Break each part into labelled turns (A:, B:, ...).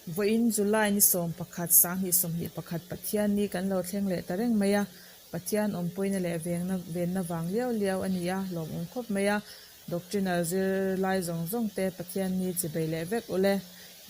A: Vawiin July ni 11 2021 Pathianni kan lo thleng leh ta reng mai a, Pathian awmpuina leh vengna venna vang liau liau a ni a, lawmawm khawp mai a, Doctrinal zirlai zawng zawng te Pathianni chi bei leh vek ule.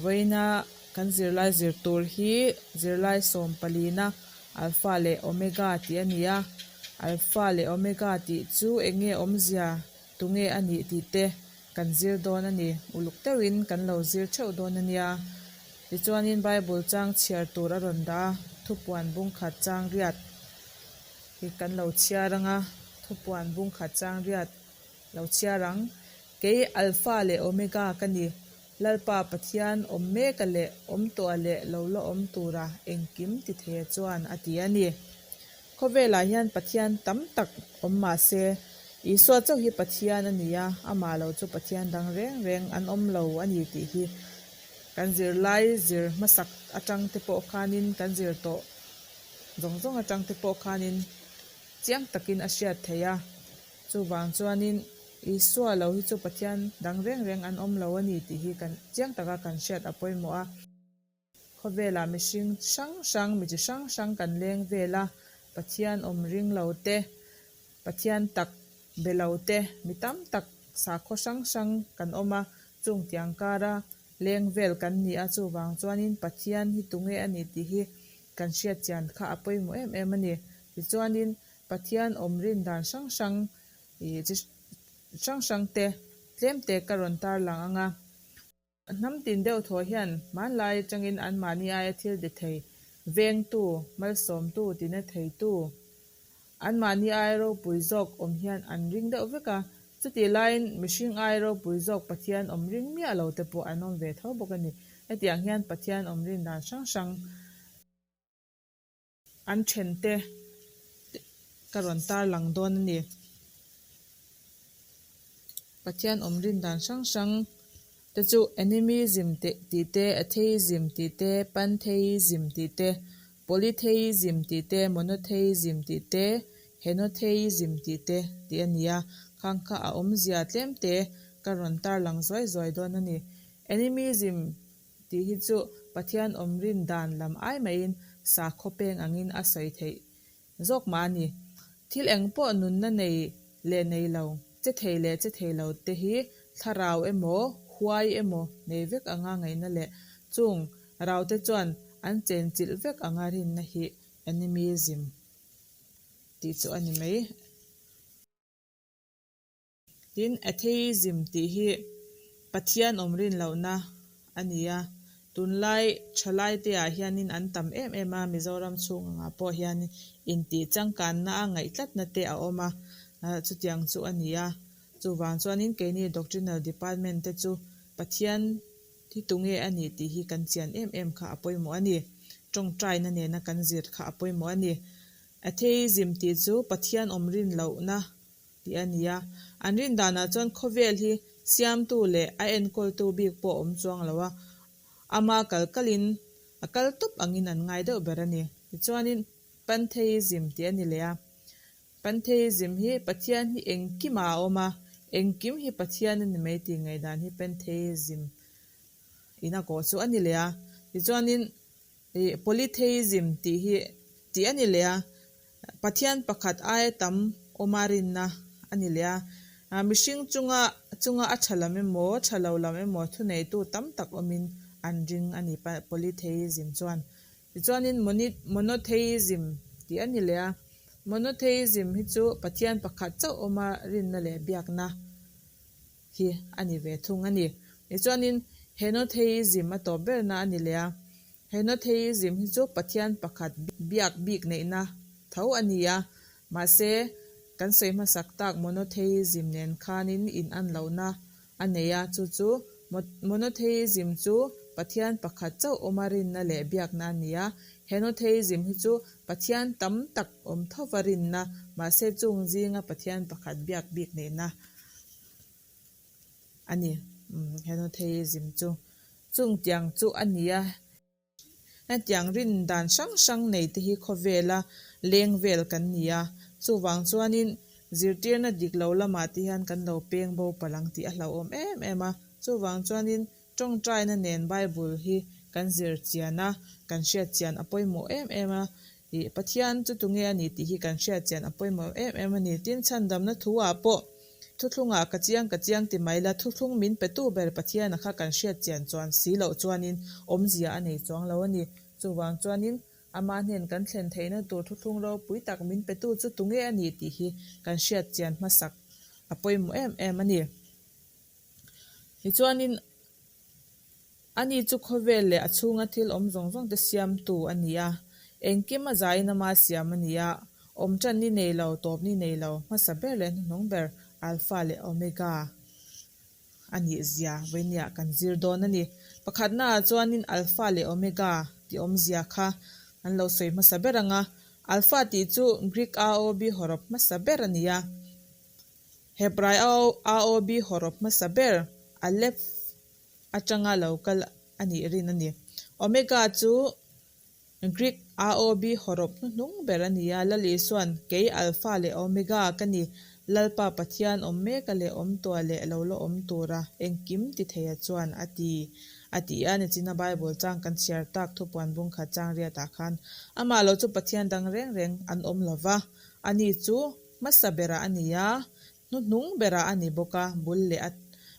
A: Vawiina kan zirlai zir tur hi zirlai sawmpalina Alpha leh Omega tih a ni a, Alpha leh Omega tih chu eng nge awmzia tunge a nih tih te kan zir dawn a ni. Uluk deuhin kan lo zir theuh dawn a nia. Tichuanin Bible chang chhiar tur a rawn dah a, thupuan bungkhat chang riat hi kan lo chhiar ang a, thupuan bungkhat chang riat lo chhiar ang. Kei Alpha leh Omega ka ni, Lalpa Pathian awm meka leh awm tawha leh lo la awm tura engkim ti theia chuan a ti a ni. Khawvelah hian Pathian tam tak awm mah se, Isua chauh hi Pathian a ni a, amah lo chu Pathian dang reng reng an awm lo a ni tih hi kan zirlai zir hmasak atang te pawh khanin kan zir tawh zawng zawng atang te pawh khanin chiang takin a hriat theih a. Chuvang chuanin Isua lo hi chu Pathian dang reng reng an awm lo a ni tih hi kan chiang taka kan hriat a pawimawh a. Khawvelah mihring hrang hrang, mi chi hrang hrang kan leng vel a, Pathian awm ring lo te, Pathian tak be lo te, mi tam tak sakhaw hrang hrang kan awm a, chung tiang kara leng vel kan ni a, chuvang chuanin Pathian hi tunge a ni tih hi kan hriat chian kha a pawimawh em em a ni. Tichuanin Pathian awm rin dan hrang hrang ih chi hrang hrang te tlem te ka rawn tarlang ang a. Hnam tin deuh thaw hian hmanlai atangin anmahni aia thil ti thei, vengtu, malsawmtu, tina theitu, anmahni aia ropui zawk awm hian an ring deuh vek a. Chutih laiin mihring aia ropui zawk Pathian awm ring miah lo te pawh an awm ve tho bawk a ni. Hetiang hian Pathian awm rin dan hrang hrang. An thente ka rawn tarlang dawn a ni. Pathian awm rin dan hrang hrang te chu animism tih te, atheism tih te, pantheism tih te, polytheism tih te, monotheism tih te, henotheism tih te tih a ni a. Khang kha a awmzia tlem te ka rawn tarlang zuai zuai dawn a ni. Animism Tih hi chu Pathian awm rin dan lam ai maiin sakhaw peng angin a sawi theih zawk mah a ni. Thil eng pawh nunna nei leh nei lo, che thei leh che thei lo te hi thlarau emaw, huai emaw nei vek anga ngaihna leh chung rau te chuan an chenchilh vek anga rinna hi animism tih chu a ni mai. Tin, atheism tih hi Pathian awm rin lohna a ni a, tunlai thalaite ah hianin an tam em em a, Mizoram chhung angah pawh hian intih changkanna a ngaih tlatna te a awm a, chutiang chu a ni a. Chuvang chuanin keini Doctrinal Department te chu Pathian hi tunge a nih tih hi kan chian em em kha a pawimawh a ni. Tawngtaina nena kan zir kha a pawimawh a ni. Atheism tih chu Pathian awm rin lohna tih a ni a. An rin danah chuan khawvel hi siamtu leh a enkawltu bik pawh a awm chuang lo a, ama kal kalin a kal tawp angin an ngai deuh ber a ni. Tichuanin Pantheism tih a ni leh a. Pantheism hi Pathian hi engkimah a awm a, engkim hi Pathian a ni mai tih ngaihdan hi Pantheism in a kawh chu a ni leh a. Tichuanin Ih, polytheism tih hi tih a ni leh a, Pathian pakhat aia tam awma rinna a ni leh a. Mihring chunga chunga a tha lam emaw, tha lo lam emaw thuneitu tam tak awmin an ring a ni polytheism chuan. Tichuanin monotheism tih a ni leh a, monotheism hi chu Pathian pakhat chauh awma rinna leh biakna hi a ni ve thung a ni. Tichuanin henotheism a tawp berna a ni leh a, henotheism hi chu Pathian pakhat biak bik neihna tho a ni a, mahse kan sawi hmasak tak monotheism nen khanin in an lohna a nei a, chu chu monotheism chu Pathian pakhat chauh awma rinna leh biakna a ni a, henotheism hi chu Pathian tam tak awm thova rinna, mahse chung zinga Pathian pakhat biak bik neihna a ni. Henotheism chu chung tiang chu a ni a, hetiang rin dan hrang hrang nei te hi khawvela leng vel kan ni a, chuvang chuanin zirtirna dik lo lamah te hian kan lo peng bo palh ang tih a hlauhawm em em a, chuvang chuanin tawngtaina nen Bible hi kan zir chian a, kan hriat chian a pawimawh em em a. Ih, Pathian chu tunge a ni tih hi kan hriat chian a pawimawh em em a ni. Tin, chhandamna thu ah pawh thuthlungah ka chiang ka chiang ti mai la, thuthlung min petu ber Pathiana kha kan hriat chian chuan si loh chuanin awmzia a nei chuang lo a ni. Chuvang chuanin Amah hnen kan thlen theihna tur thuthlung ropui tak min petu chu tunge a ni tih hi kan hriat chian hmasak a pawimawh em em a ni. Tichuanin ani chu khawvel leh a chhunga thil awm zawng zawng te siamtu a ni a, engkim a zaiin ama siam a ni a, awm tan ni nei lo, tawp ni nei lo, hmasa ber leh hnuhnung ber, Alpha leh Omega. A nih zia vawinia kan zir dawn a ni. Pakhatnaah chuanin Alpha leh Omega tih awmzia kha an lo sawi hmasa ber ang a. Alpha tih chu Greek AOB hawrawp hmasa ber a ni a. Hebrai AOB hawrawp hmasa ber Aleph atanga lo kal a nih rin a ni. Omega chu Greek AOB hawrawp hnuhnung ber a ni a, Lal Isuan, Kei Alpha leh Omega ka ni, Lalpa Pathian awm meka leh awm tua leh lo la awm tura engkim ti theia chuan a ti, a ti a, nichina Bible chang kan chhiar tak thupuan bung khat chang riatah khan amah lo chu Pathian dang reng reng an awm lo va, ani chu hmasa berah a ni a, hnuhnung berah a ni bawk a, bul leh a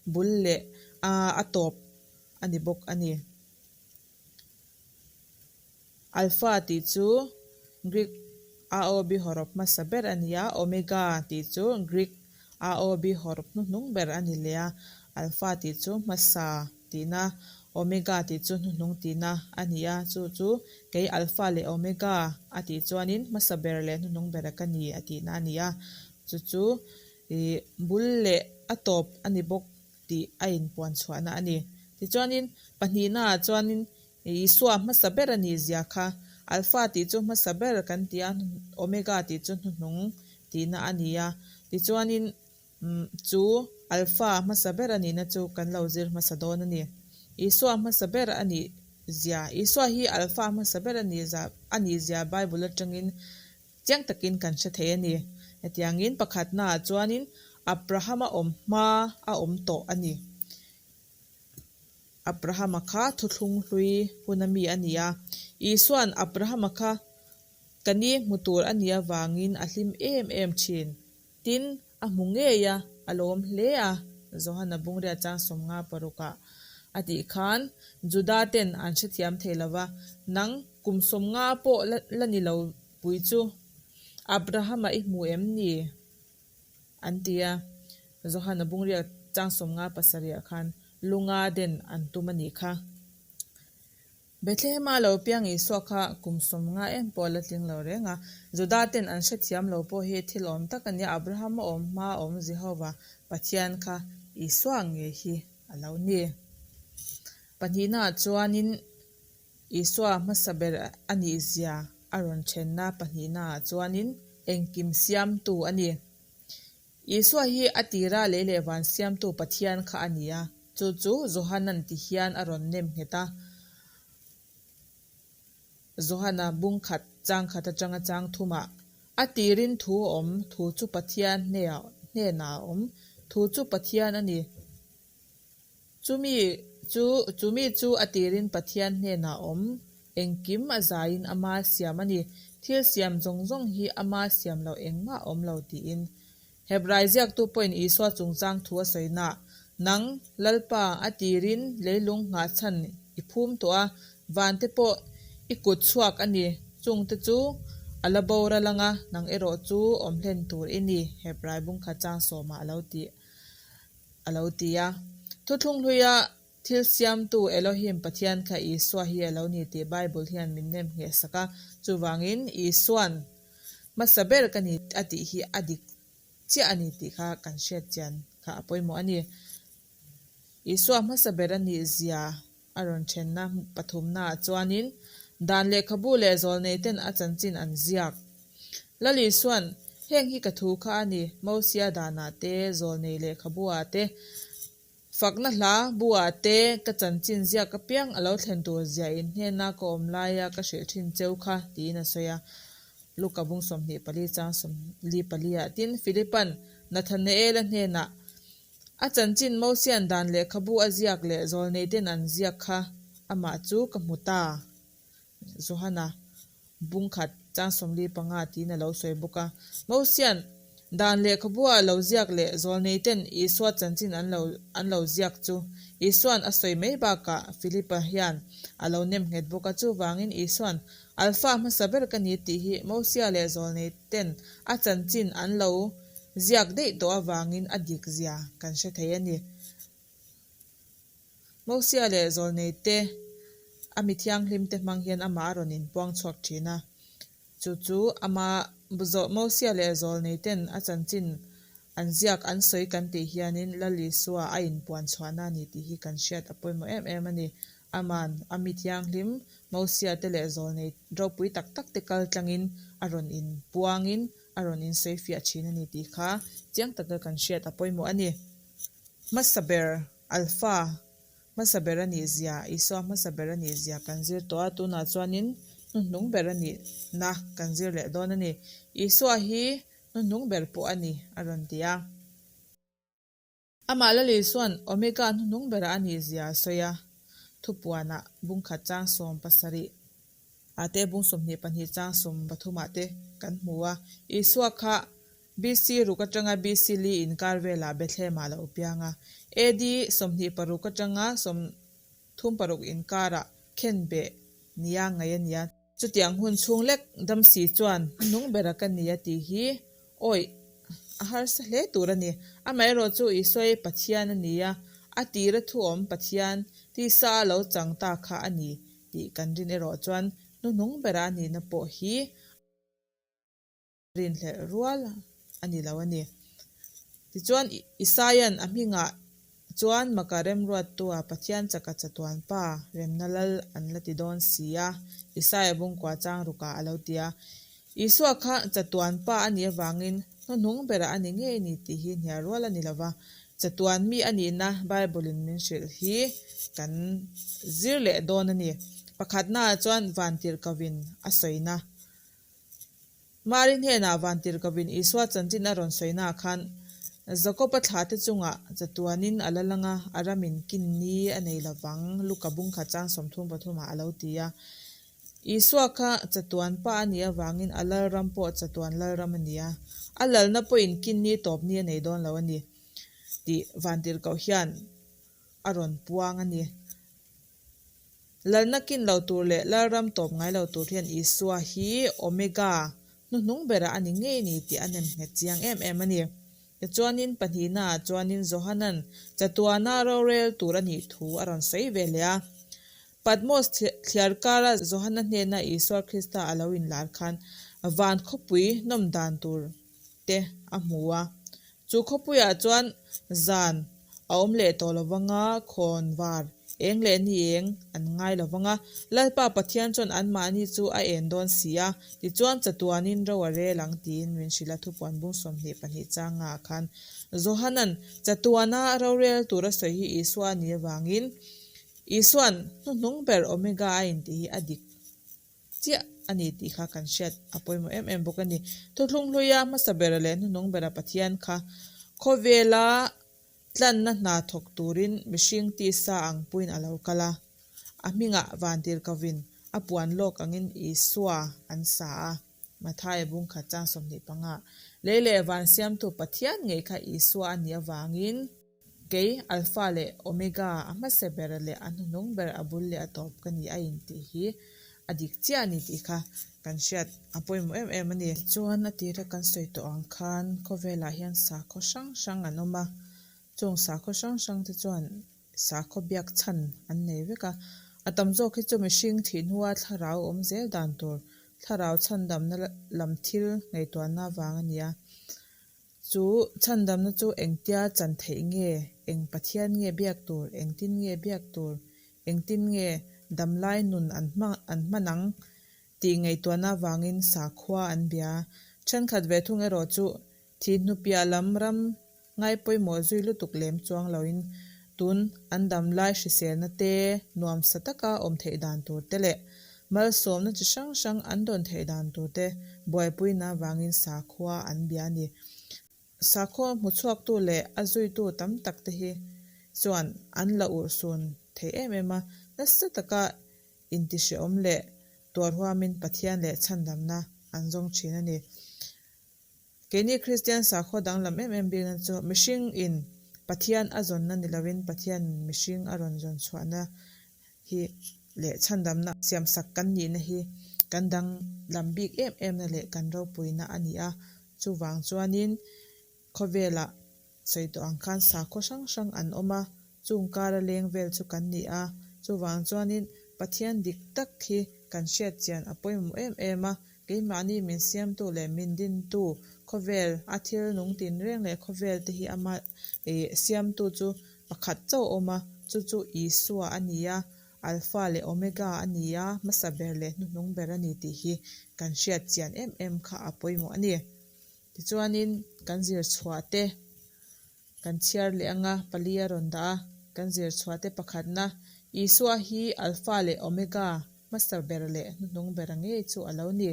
A: bul leh a tawp a ni bawk a ni. Alpha tih chu Greek AOB hawrawp hmasa ber a ni a, Omega tih chu Greek AOB hawrawp hnuhnung ber a ni leh a. Alpha tih chu hmasa tihna, Omega tih chu hnuhnung tihna a ni a, chu chu kei Alpha leh Omega a tih chuanin hmasa ber leh hnuhnung bera ka ni a tihna a ni a, chu chu ih bul leh a tawp a ni bawk. tih a inpuan chhuahna a ni. Tichuanin, pahnihnaah chuanin Isua hmasa ber a nih zia kha, Alpha tih chu hmasa ber kan ti a, Omega tih chu hnuhnung tihna a ni a. Tichuanin, chu Alpha hmasa ber a nihna chu kan lo zir hmasa dawn a ni. Isua hmasa ber a nih zia, Isua hi Alpha hmasa ber a nih a nih zia Bible atangin Chiang takin kan hre thei a ni. Hetiangin pakhatnaah chuanin Abrahama awm hma a awm tawh a ni. Abrahama kha thuthlung hlui hun a mi a ni a. Isua'n Abrahama kha ka ni hmu tur a nih avangin a hlim em em thin. Tin, a hmu ngei a, a lawm hle a, Johana Bungria chang 56 ah a tih khan Juda ten an hrethiam thei lo va, Nang kum 50 pawh la ni lo pui chu Abrahama i hmu em ni? an ti a, Johana Bungria chang 57 ah khan lunga den an tum a nih kha. Bethlehema lo piang Isua kha kum 50 em pawh a la tling lo reng a. Juda ten an hrethiam lo pawh hi thil awm tak a nia, Abraham a awm hma a awm Jehova Pathian kha Isua ngei hi a lo ni. Pahnihnaah chuanin Isua hmasa ber a nih zia a rawn thenna pahnihnaah chuanin engkim siamtu a ni. Isua hi a tira lei leh van siamtu Pathian kha a ni a, chu chu Johana'n ti hian a rawn nem nghet a. Johana bung khat chang khat atanga chang thumah, A tirin thu a awm, thu chu Pathian hnenah a awm, thu chu Pathian a ni. Chumi chu chumi chu a tirin Pathian hnenah a awm, engkim a zaiin ama siam a ni, thil siam zawng zawng hi ama siam loh engmah a awm lo tiin. Hebrai ziaktu pawhin Isua chungchang thu a sawi nah, Nang, Lalpa, a tirin leilung nghahchhan i phum tawh a, vante pawh i kut chhuak a ni, chungte chu a la boral anga, nang erawh chu awm hlen tur i ni, Hebrai bungkhat chang sawmah a lo ti. A lo ti a. Thuthlung hluia thil siamtu Elohim Pathian kha Isua hi a lo ni tih Bible hian min nem ngheh sak a. Chuvangin Isua'n hmasa ber ka ni a tih hi a dik chiah a ni tih kha kan hriat chian kha a pawimawh a ni. Isua hmasa ber a nih zia a rawn thenna pathumnaah chuanin Dan lehkhabu leh zawlneiten a chanchin an ziak. Lal Isua'n, Heng hi ka thu kha a ni, Mosia danah te, zawlnei lehkhabu-ah te, fakna hla bu-ah te ka chanchin ziak apiang a lo thlen tur zia in hnena ka awm laia ka hrilh thin cheu kha, tiin a sawi a. Luka bung 24 chang 44 ah tin Philipa'n Nathanaela hnenah, A chanchin Mosian dan lehkhabu a ziak leh zawlneiten an ziak kha Amah chu ka hmu ta. Johana bung khat chang 45 tiin a lo sawi bawk a. Mosian dan lehkhabua lo ziak leh zawlneiten Isua chanchin an lo an lo ziak chu Isuan a sawi mai bakah Philipa hian a lo nem nghet bawk a. Chuvangin Isuan Alpha hmasa ber ka ni tih hi Mosia leh zawlneiten a chanchin an lo ziak daih tawh avangin a dik zia kan hre thei a ni. Mosia leh zawlneite a mi thianghlimte hmang hian amah a rawn inpuang chhuak thin a. Chu chu ama Mosia leh zawlneiten a chanchin an ziak an sawi kan tih hianin Lal Isua a inpuan chhuahna a ni tih hi kan hriat a pawimawh em em a ni. Aman a mi thianghlim Mosia te leh zawlnei ropui tak tak te kal tlangin a rawn inpuangin a rawn insawifiah thin a ni tih kha chiang taka kan hriat a pawimawh a ni. Hmasa ber, Alpha, hmasa ber a nih zia, Isua hmasa ber a nih zia kan zir tawh a, tunah chuanin hnuhnung ber a nihna kan zir leh dawn a ni. Isua hi hnuhnung ber pawh a ni, a rawn ti a. Amah Lal Isua'n Omega hnuhnung berah a nih zia a sawi a, thupuanah bungkhat chang 70 ah te bung 22 chang 13 ah te kan hmu a. Isua kha BC ruk atanga BC li inkar velah Bethlehem ah lo piang a, AD 26 atanga 36 inkarah khenbeh nia ngaih a nia. Chutiang hun chhung lek dam si chuan hnung bera ka ni a tih hi awih a harsa hle tur a ni. Amaherawhchu Isua hi Pathian a ni a, a tira thuawm Pathian tisa a lo chang ta kha a ni tih kan rin erawh chuan hnuhnung bera a nihna pawh hi rinhlelh rual a ni lo a ni. Tichuan, Isaia'n a hmingah chuan maka remruattua Pathian chaka chatuan pa remna lal an la ti dawn si a, Isaia bungkua chang rukah a lo ti a. Isua kha chatuan pa a nih avangin hnuhnung berah a ni ngei ni tih hi hnial rual a ni lo va. Chatuan mi a nihna Bible-in min hrilh hi kan zir leh dawn a ni. Pakhatnaah chuan vantirhkohin a sawina Mari hnenah vantirhkohin Isua chanchin a rawn sawinaah khan Jakob-a thlahte chungah chatuanin a la lang a, a ramin kin ni a nei lo vang, Luka bungkhat chang 33 ah a lo ti a. Isua kha chatuan pa a nih avangin a lalram pawh chatuan lalram a ni a, a lalna pawhin kin ni tawp ni a nei dawn lo a ni tih vantirhkoh hian a rawn puang a ni. Lalna kin lo tur leh Lalram tawp ngai lo tur hian Isua hi Omega, hnuhnung berah a ni ngei ni tih a nem nghet chiang em em a ni. Tichuanin pahnihnaah chuanin Johanan chatuana rorel tur a nih thu a rawn sawi ve leh a. Patmos thliar kara Johana hnena Isua Krista a lo inlar khan van khawpui nawm dan tur te a hmu a. Chu khawpuiah chuan zan a awm leh tawh lo vanga khawn var eng leh ni eng an ngai lo vanga Lalpa Pathian chuan anmahni chu a en dawn si a, tichuan chatuanin ro a rel ang tiin min hrilh a thupuan bung 22 changa ah khan Johanan chatuana rorel tur a sawi hi Isua a nih avangin Isuan hnuhnung ber Omega a intih hi a dik chiah a ni tih kha kan hriat a pawimawh em em bawk a ni. Thuthlung hluia hmasa bera leh hnuhnung bera Pathian kha khawvela tlanna hna thawk turin mihring tisa ang puiin a lo kal a, a hmingah vantirhkovin a puan lawk angin Isua an sa a, Mathaia bungkhat chang 25. Lei leh van siamtu Pathian ngei kha Isua a nih avangin, Kei, Alpha leh Omega, a hmasa ber leh a hnuhnung ber, a bul leh a tawp ka ni a intih hi a dik chiah a ni tih kha kan hriat a pawimawh em em a ni. Tichuan, a tira kan sawi tawh ang khan khawvelah hian sakhaw hrang hrang an awm a, chung sakhaw hrang hrang te chuan sakhaw biak chhan an nei vek a. A tam zawk hi chu mihring thih hnua thlarau awm zel dan tur, thlarau chhandamna lam thil ngaihtuahna vang a ni a. Chu chhandamna chu engtia chan theih nge? Eng Pathian nge biak tur? Engtin nge biak tur? Engtin nge damlai nun an an hman ang? tih ngaihtuahna avangin sakhua an bia. Thenkhat ve thung erawh chu thih hnupiah lam ram ngai pawimawh zui lutuk lem chuang loin tun an damlai hriselna te nuamsa taka awm theih dan tur te leh Malsawmna chi hrang hrang an dawn theih dan tur te buaipuina avangin sakhua an bia a ni. Sakhua hmuchhuaktu leh a zuitu tam tak te hi chuan an la urhsun thei em em a, nasa taka intihreawm leh tuar huamin Pathian leh chhandamna an zawng thin a ni. Keini Kristian sakhaw danglam em em bikna chu mihring in Pathian a zawnna ni lovin Pathian in mihring a rawn zawn chhuahna hi leh chhandamna siamsak kan nihna hi kan danglam bik em emna leh kan ropuina a ni a. Chuvang chuanin khawvelah Sawi tawh ang khan sakhaw hrang hrang an awm a, chung kara leng vel chu kan ni a. Chuvang chuanin Pathian dik tak hi kan hriat chian a pawimawh em em a, keimahni min siamtu leh min dintu khawvel a thil nung tinreng leh khawvel te hi ama ih siamtu chu pakhat chauh a awm a, chu chu Isua a ni a, Alpha leh Omega a ni a, hmasa ber leh hnuhnung ber a ni tih hi kan hriat chian em em kha a pawimawh a ni. Tichuanin kan zir chhuah te kan chhiar leh anga pali a rawn dah a, kan zir chhuah te pakhatna, Isua hi Alpha leh Omega, hmasa ber leh hnuhnung bera ngei chu a lo ni.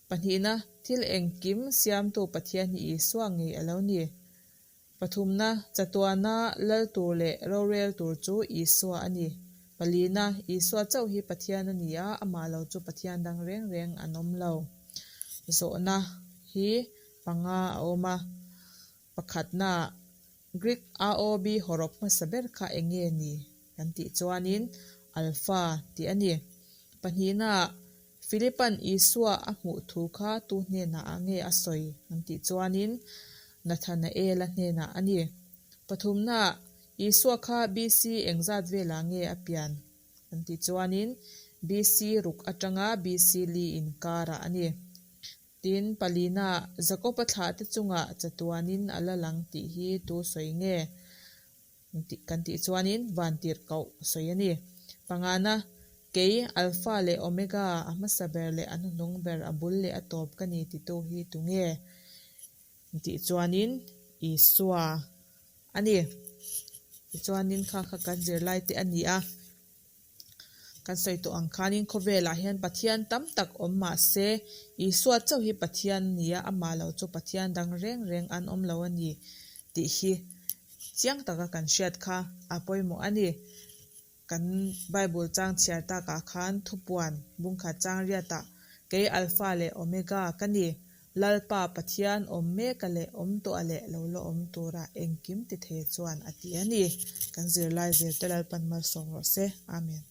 A: Pahnihna, thil engkim siamtu Pathian hi Isua ngei a lo ni. Pathumna, chatuana lal tur leh rorel tur chu Isua a ni. Palina, Isua chauh hi Pathian a ni a, amah lo chu Pathian dang reng reng an awm lo. Zawhna hi panga a awm a. Pakhatna, Greek AOB hawrawp hmasa ber kha eng nge ni? Kan tih chuanin Alpha tih a ni. Pahnihna, Philipa'n Isua a hmuh thu kha tu hnenah ah nge a sawi an tih chuanin Nathanaela hnenah a ni. Pathumnaah Isua kha BC engzat velah nge a pian an tih chuanin BC ruk atanga BC li inkarah a ni. Tin, palinaah Jakob-a thlahte chungah chatuanin a la lang tih hi tu sawi nge? Kan tih chuanin vantirhkoh sawi a ni. Pangana, Kei, Alpha leh Omega, a hmasa ber leh a hnuhnung ber, a bul leh a tawp ka ni titu hi tunge? Tih chuanin Isua a ni. Tichuanin kha kha kan zirlai te a ni a. Kan sawi tawh ang khanin khawvelah hian Pathian tam tak awm mah se, Isua chauh hi Pathian a ni a, amah lo chu Pathian dang reng reng an awm lo a ni tih hi chiang taka kan hriat kha a pawimawh a ni. Kan Bible chang chhiar takah khan thupuan bungkhat chang riatah kei Alpha leh Omega ka ni, Lalpa Pathian awm meka leh awm tawha leh lo la awm tura engkim ti thei chuan a ti a ni. Kan zirlai zirte Lalpan malsawm rawh se. Amen.